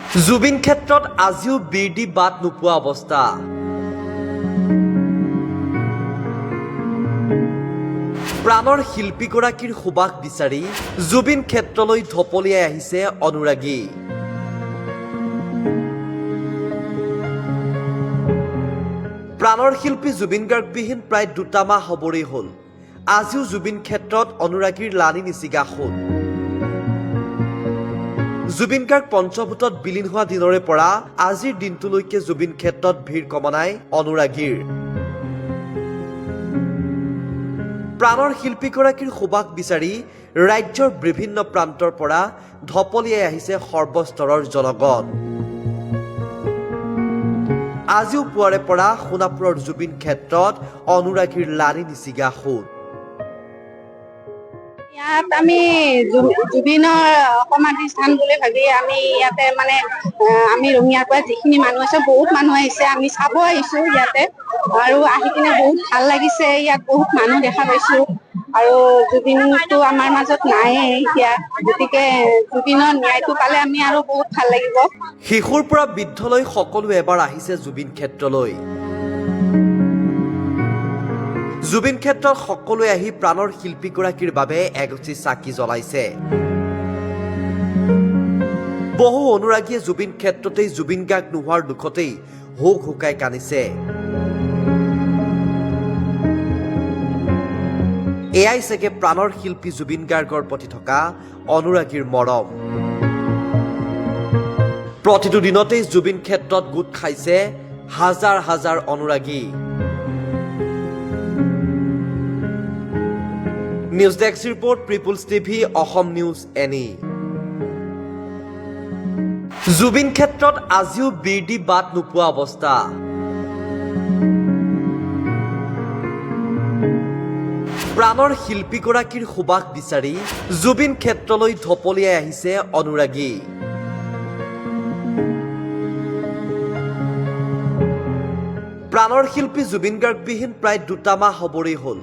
জুবিন ক্ষেত্ৰত আজিও বিৰ দি বাট নোপোৱা অৱস্থা। প্ৰাণৰ শিল্পীগৰাকীৰ সুবাস বিচাৰি জুবিন ক্ষেত্ৰলৈ ঢপলিয়াই আহিছে অনুৰাগী। প্ৰাণৰ শিল্পী জুবিন গাৰ্গবিহীন প্ৰায় 2টা মাহ হ'বৰেই হ'ল। আজিও জুবিন ক্ষেত্ৰত অনুৰাগীৰ লানি নিচিগা সোঁত। জুবিন গাৰ্গ পঞ্চভূতত বিলীন হোৱা দিনৰে পৰা আজিৰ দিনটোলৈকে জুবিন ক্ষেত্ৰত ভিৰ কমা নাই অনুৰাগীৰ। প্ৰাণৰ শিল্পীগৰাকীৰ সুবাস বিচাৰি ৰাজ্যৰ বিভিন্ন প্ৰান্তৰ পৰা ঢপলিয়াই আহিছে সৰ্বস্তৰৰ জনগণ। আজিও পুৱাৰে পৰা সোণাপুৰৰ জুবিন ক্ষেত্ৰত অনুৰাগীৰ লানি নিচিগা সোঁত। ইয়াত আমি জুবিনৰ সমাধি স্থান বুলি ভাবি আমি ইয়াতে মানে আমি ৰঙিয়াৰ পৰা যিখিনি মানুহ আছে, বহুত মানুহ আহিছে। আমি চাব আহিছো ইয়াতে আৰু আহি কিনে বহুত ভাল লাগিছে। ইয়াত বহুত মানুহ দেখা পাইছো আৰু জুবিনটো আমাৰ মাজত নাইয়ে এতিয়া, গতিকে জুবিনৰ ন্যায়টো পালে আমি আৰু বহুত ভাল লাগিব। শিশুৰ পৰা বৃদ্ধলৈ সকলো এবাৰ আহিছে জুবিন ক্ষেত্ৰলৈ। জুবিন ক্ষেত্ৰত সকলোৱে আহি প্ৰাণৰ শিল্পীগৰাকীৰ বাবে এগছি চাকি জ্বলাইছে। বহু অনুৰাগীয়ে জুবিন ক্ষেত্ৰতেই জুবিন গাৰ্গ নোহোৱাৰ দুখতেই হুক হুকাই কান্দিছে। এয়াই চাগে প্ৰাণৰ শিল্পী জুবিন গাৰ্গৰ প্ৰতি থকা অনুৰাগীৰ মৰম। প্ৰতিটো দিনতেই জুবিন ক্ষেত্ৰত গোট খাইছে হাজাৰ হাজাৰ অনুৰাগী। News desk report, People's TV, Assam news any. Zubeen ক্ষেত্ৰত আজিও বিৰ দি বাট নোপোৱা অৱস্থা। প্ৰাণৰ শিল্পীগৰাকীৰ সুবাস বিচাৰি জুবিন ক্ষেত্ৰলৈ ঢপলিয়াই আহিছে অনুৰাগী। প্ৰাণৰ শিল্পী জুবিন গাৰ্গবিহীন প্ৰায় 2টা মাহ হ'বৰেই হ'ল।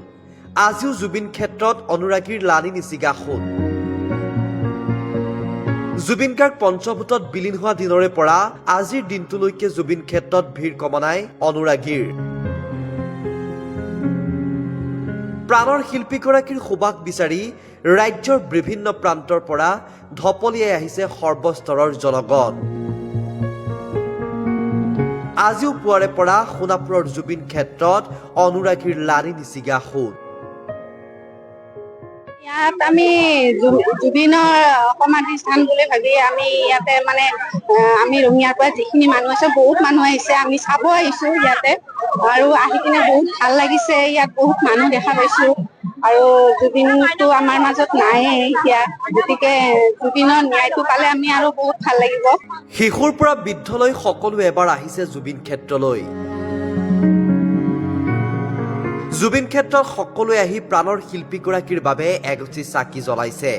আজিও জুবিন ক্ষেত্ৰত অনুৰাগীৰ লানি নিচিগা সোঁত। জুবিন গাৰ্গ পঞ্চভূতত বিলীন হোৱা দিনৰে পৰা আজিৰ দিনটোলৈকে জুবিন ক্ষেত্ৰত ভিৰ কমা নাই অনুৰাগীৰ। প্ৰাণৰ শিল্পীগৰাকীৰ সুবাস বিচাৰি ৰাজ্যৰ বিভিন্ন প্ৰান্তৰ পৰা ঢপলিয়াই আহিছে সৰ্বস্তৰৰ জনগণ। আজিও পুৱাৰে পৰা সোণাপুৰৰ জুবিন ক্ষেত্ৰত অনুৰাগীৰ লানি নিচিগা সোঁত। ইয়াত আমি জুবিনৰ সমাধি স্থান বুলি ভাবি আমি ইয়াতে মানে আমি ৰঙিয়াৰ পৰা যিখিনি মানুহ আছে, বহুত মানুহ আহিছে। আমি চাব আহিছো ইয়াতে আৰু আহি কিনে বহুত ভাল লাগিছে। ইয়াত বহুত মানুহ দেখা পাইছো আৰু জুবিনটো আমাৰ মাজত নাইয়ে এতিয়া, গতিকে জুবিনৰ ন্যায়টো পালে আমি আৰু বহুত ভাল লাগিব। শিশুৰ পৰা বৃদ্ধলৈ সকলো এবাৰ আহিছে জুবিন ক্ষেত্ৰলৈ। জুবিন ক্ষেত্ৰত সকলোৱে আহি প্ৰাণৰ শিল্পীগৰাকীৰ বাবে এগছি চাকি জ্বলাইছে।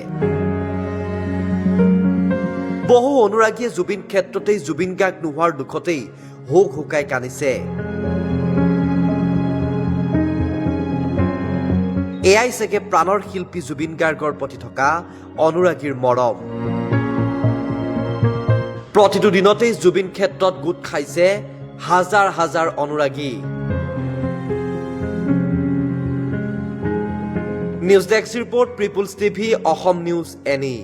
বহু অনুৰাগীয়ে জুবিন ক্ষেত্ৰতেই জুবিন গাৰ্গ নোহোৱাৰ দুখতেই হুক হুকাই কান্দিছে। এয়াই চাগে প্ৰাণৰ শিল্পী জুবিন গাৰ্গৰ প্ৰতি থকা অনুৰাগীৰ মৰম। প্ৰতিটো দিনতেই জুবিন ক্ষেত্ৰত গোট খাইছে হাজাৰ হাজাৰ অনুৰাগী। News desk report, People's TV, Assam news any.